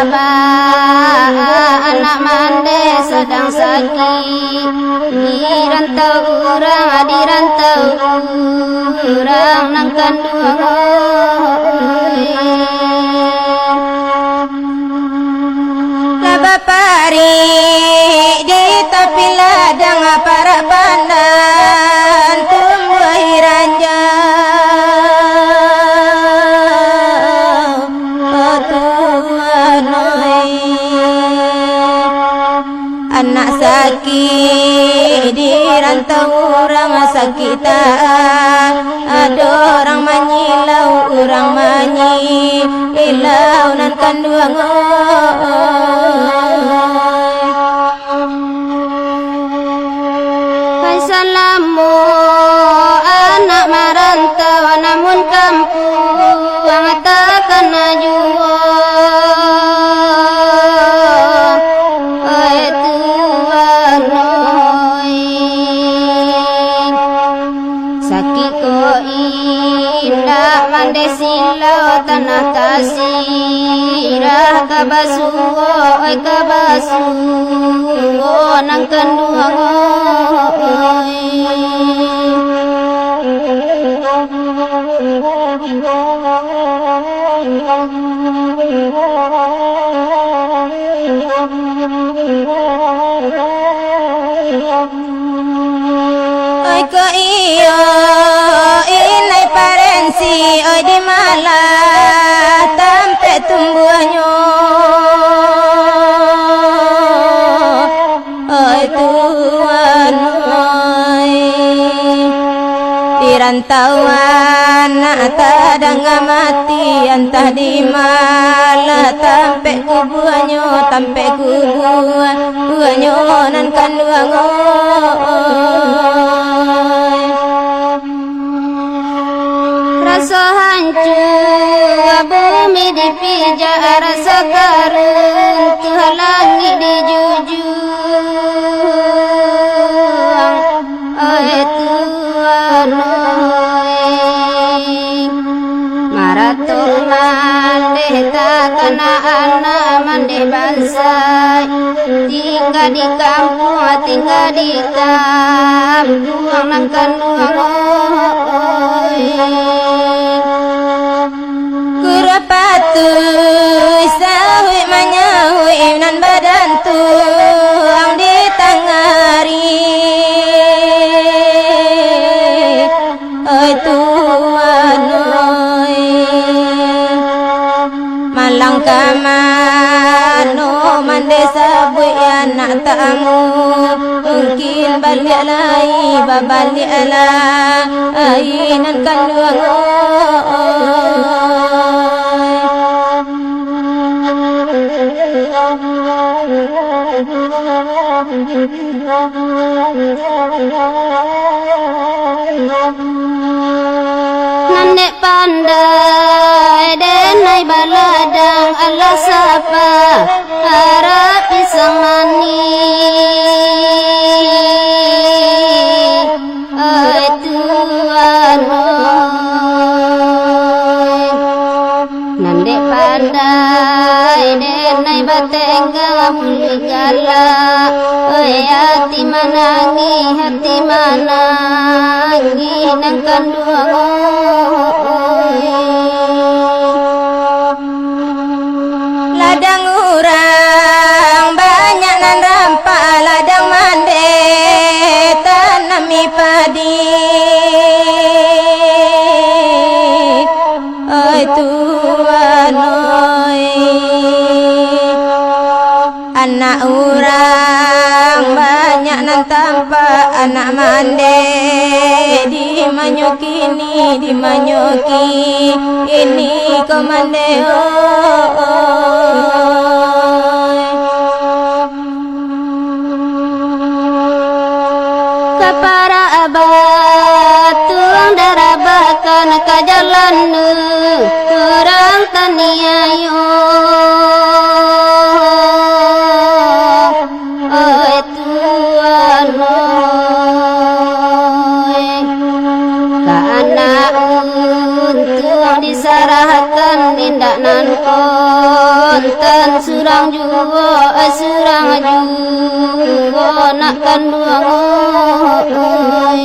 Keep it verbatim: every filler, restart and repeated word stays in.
Ba, anak mandeh sadang sakik, di rantau urang, di rantau urang nan kanduang, oi. Lah baparik di tapi ladang, parak pandan tumbuah ranjau. Oh Tuhan oi, anak sakik di rantau urang sakik tak ado urang manyilau, urang manyilau nan kanduang oi. Hai salamo anak marantau, namun kampuang takana juo. Oi Tuhan oi, sakik ko indak mandeh silau, tanah tasirah ka basuo, oi ka basuo nan kanduang oi. Oi ko iyo, inai parensi, oi di malah tampek tumbuahnyo. Oi Tuhan oi, di rantau anak tadanga mati, antah di malah tampek kubuanyo, tampek kubuanyo nan kanduang oi. Raso hancua bumi dipijak, raso karuntuah langik dijujuang. Oi Tuhan oi, maratok mandeh takana anak mandeh bansai. Tingga di kampuang, tingga di kampuang nan kanduang oi. Kura patuih sahuik manyahuik nan badantuang di tangah ari. Oi Tuhan oi, malang ka mano mandeh sabuik anak tamu, mungkin baliak lai, babaliak lai nan kanduang oi. Nan dek pandai denai baladang, alah sapa arah pisang manih. Ai Tuhan oi, nan dek pandai denai batenggang muli galak. Oi, ati manangih, ati manangih nan kanduang oi. Ladang urang banyak nan rampak, ladang mandeh tanami padi. Oi Tuhan oi, anak urang banyak nan tampak, anak mandeh di manyo kini, di manyo kini ko mandeh oi. Ka parak batuang darabakan, ka jalan urang taniayo. Oi Tuhan oi, ka anak untuang disarahkan, indak nan ko Tan surang juo, surang juo nak kanduang, oi.